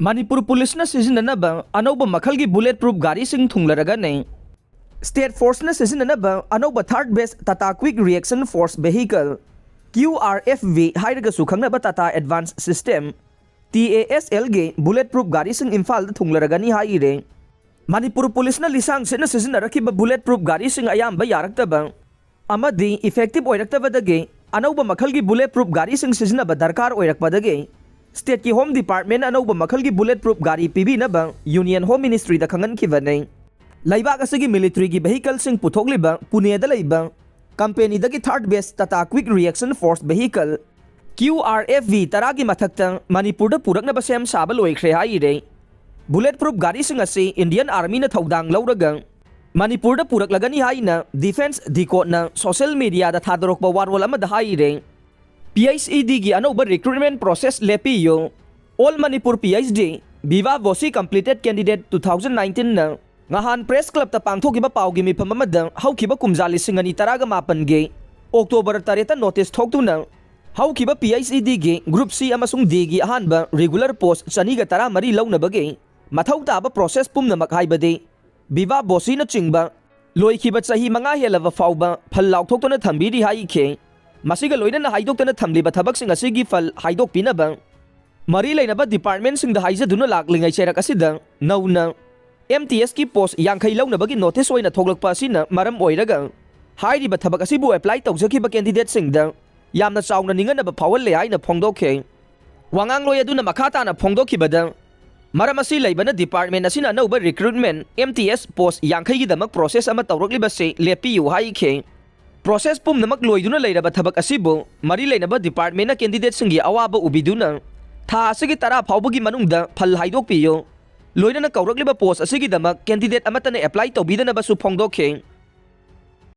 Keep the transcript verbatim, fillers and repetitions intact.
ꯃꯅꯤꯄꯨꯔ ꯄꯨꯂꯤꯁꯅ ꯁꯤꯖꯤꯟꯅꯅꯕ ꯑꯅꯧꯕ ꯃꯈꯜꯒꯤ bullet proof ꯒꯥꯔꯤꯁꯤꯡ ꯊꯨꯡꯂꯔꯒꯅꯤ꯫ State Forceꯅ ꯁꯤꯖꯤꯟꯅꯅꯕ ꯑꯅꯧꯕ third batch Tata Quick Reaction Force Vehicle, Q R F V ꯍꯥꯏꯔꯒꯁꯨ ꯈꯪꯅꯕ Tata Advanced System, T A S Lꯒꯤ bullet proof ꯒꯥꯔꯤꯁꯤꯡ ꯏꯝꯐꯥꯜꯗ ꯊꯨꯡꯂꯔꯒꯅꯤ ꯍꯥꯏꯔꯦ꯫ ꯃꯅꯤꯄꯨꯔ ꯄꯨꯂꯤꯁꯅ ꯂꯤꯁꯥꯡ ꯁꯤꯠꯅ ꯁꯤꯖꯤꯟꯅꯔꯛꯈꯤꯕ bullet proof ꯒꯥꯔꯤꯁꯤꯡ ꯑꯌꯥꯝꯕ ꯌꯥꯔꯛꯇꯕ ꯑꯃꯗꯤ effective ꯑꯣꯏꯔꯛꯇꯕꯗꯒꯤ ꯑꯅꯧꯕ ꯃꯈꯜꯒꯤ bullet proof ꯒꯥꯔꯤꯁꯤꯡ ꯁꯤꯖꯤꯟꯅꯕ ꯗꯔꯀꯥꯔ ꯑꯣꯏꯔꯛꯄꯗꯒꯤ stateꯀꯤ Home Department ꯑꯅꯧꯕ ꯃꯈꯜꯒꯤ bullet proof ꯒꯥꯔꯤ ꯄꯤꯕꯤꯅꯕ Union Home Ministryꯗ ꯈꯪꯍꯟꯈꯤꯕꯅꯤ꯫ ꯂꯩꯕꯥꯛ ꯑꯁꯤꯒꯤ militaryꯒꯤ vehicleꯁꯤꯡ ꯄꯨꯊꯣꯛꯂꯤꯕ ꯄꯨꯅꯦꯗ ꯂꯩꯕ companyꯗꯒꯤ third batch Tata Quick Reaction Force Vehicle, Q R F V ꯇꯔꯥꯒꯤ ꯃꯊꯛꯇ ꯃꯅꯤꯄꯨꯔꯗ ꯄꯨꯔꯛꯅꯕ ꯁꯦꯝ ꯁꯥꯕ ꯂꯣꯏꯈ꯭ꯔꯦ ꯍꯥꯏꯔꯦ꯫ Bullet proof ꯒꯥꯔꯤꯁꯤꯡ ꯑꯁꯤ Indian Armyꯅ ꯊꯧꯗꯥꯡ ꯂꯧꯔꯒ ꯃꯅꯤꯄꯨꯔꯗ ꯄꯨꯔꯛꯂꯒꯅꯤ ꯍꯥꯏꯅ Defence Decodꯅ social mediaꯗ ꯊꯥꯗꯣꯔꯛꯄ ꯋꯥꯔꯣꯜ ꯑꯃꯗ ꯍꯥꯏꯔꯦ꯫ PhEDꯒꯤ ꯑꯅꯧꯕ recruitment process ꯂꯦꯞꯄꯤꯌꯨ꯫ All Manipur PhD, Viva Voce Completed Candidate two thousand nineteenꯅ ꯉꯍꯥꯟ Press Clubꯇ ꯄꯥꯡꯊꯣꯛꯈꯤꯕ ꯄꯥꯎꯒꯤ ꯃꯤꯐꯝ ꯑꯃꯗ ꯍꯧꯈꯤꯕ ꯀꯨꯝꯖꯥ ꯂꯤꯁꯤꯡ ꯑꯅꯤ ꯇꯔꯥꯒ ꯃꯥꯄꯟꯒꯤ October ꯇꯔꯦꯠꯇ notice ꯊꯣꯛꯇꯨꯅ ꯍꯧꯈꯤꯕ PhEDꯒꯤ Group C ꯑꯃꯁꯨꯡ Dꯒꯤ ꯑꯍꯥꯟꯕ regular post ꯆꯅꯤꯒ ꯇꯔꯥꯃꯔꯤ ꯂꯧꯅꯕꯒꯤ ꯃꯊꯧ ꯇꯥꯕ process ꯄꯨꯝꯅꯃꯛ ꯍꯥꯏꯕꯗꯤ Viva Voceꯅꯆꯤꯡꯕ ꯂꯣꯏꯈꯤꯕ ꯆꯍꯤ ꯃꯉꯥ ꯍꯦꯜꯂꯕ ꯐꯥꯎꯕ ꯐꯜ ꯂꯥꯎꯊꯣꯛꯇꯨꯅ ꯊꯝꯕꯤꯔꯤ ꯍꯥꯏꯈꯤ꯫ ꯃꯁꯤꯒ ꯂꯣꯏꯅꯅ ꯍꯥꯏꯗꯣꯛꯇꯅ ꯊꯝꯂꯤꯕ ꯊꯕꯛꯁꯤꯡ ꯑꯁꯤꯒꯤ ꯐꯜ ꯍꯥꯏꯗꯣꯛꯄꯤꯅꯕ ꯃꯔꯤ ꯂꯩꯅꯕ departmentꯁꯤꯡꯗ ꯍꯥꯏꯖꯗꯨꯅ ꯂꯥꯛꯂꯤꯉꯩ ꯆꯩꯔꯛ ꯑꯁꯤꯗ ꯅꯧꯅ MTSꯀꯤ post ꯌꯥꯡꯈꯩ ꯂꯧꯅꯕꯒꯤ notice ꯑꯣꯏꯅ ꯊꯣꯛꯂꯛꯄ ꯑꯁꯤꯅ ꯃꯔꯝ ꯑꯣꯏꯔꯒ ꯍꯥꯏꯔꯤꯕ ꯊꯕꯛ ꯑꯁꯤꯕꯨ apply ꯇꯧꯖꯈꯤꯕ candidateꯁꯤꯡꯗ ꯌꯥꯝꯅ ꯆꯥꯎꯅ ꯅꯤꯡꯍꯟꯅꯕ ꯐꯥꯎꯍꯜꯂꯦ ꯍꯥꯏꯅ ꯐꯣꯡꯗꯣꯛꯈꯤ꯫ ꯋꯥꯉꯥꯡꯂꯣꯏ ꯑꯗꯨꯅ ꯃꯈꯥ ꯇꯥꯅ ꯐꯣꯡꯗꯣꯛꯈꯤꯕꯗ, ꯃꯔꯝ ꯑꯁꯤ ꯂꯩꯕꯅ department ꯑꯁꯤꯅ ꯑꯅꯧꯕ recruitment MTS post ꯌꯥꯡꯈꯩꯒꯤꯗꯃꯛ process ꯑꯃ ꯇꯧꯔꯛꯂꯤꯕꯁꯤ ꯂꯦꯞꯄꯤꯌꯨ ꯍꯥꯏꯈꯤ꯫ Process ꯄꯨꯝꯅꯃꯛ ꯂꯣꯏꯗꯨꯅ ꯂꯩꯔꯕ ꯊꯕꯛ ꯑꯁꯤꯕꯨ ꯃꯔꯤ ꯂꯩꯅꯕ departmentꯅ candidateꯁꯤꯡꯒꯤ ꯑꯋꯥꯕ ꯎꯕꯤꯗꯨꯅ ꯊꯥ ꯑꯁꯤꯒꯤ ꯇꯔꯥ ꯐꯥꯎꯕꯒꯤ ꯃꯅꯨꯡꯗ ꯐꯜ ꯍꯥꯏꯗꯣꯛꯄꯤꯌꯨ꯫ ꯂꯣꯏꯅꯅ ꯀꯧꯔꯛꯂꯤꯕ post ꯑꯁꯤꯒꯤꯗꯃꯛ candidate ꯑꯃꯠꯇꯅ apply ꯇꯧꯕꯤꯗꯅꯕꯁꯨ ꯐꯣꯡꯗꯣꯛꯈꯤ꯫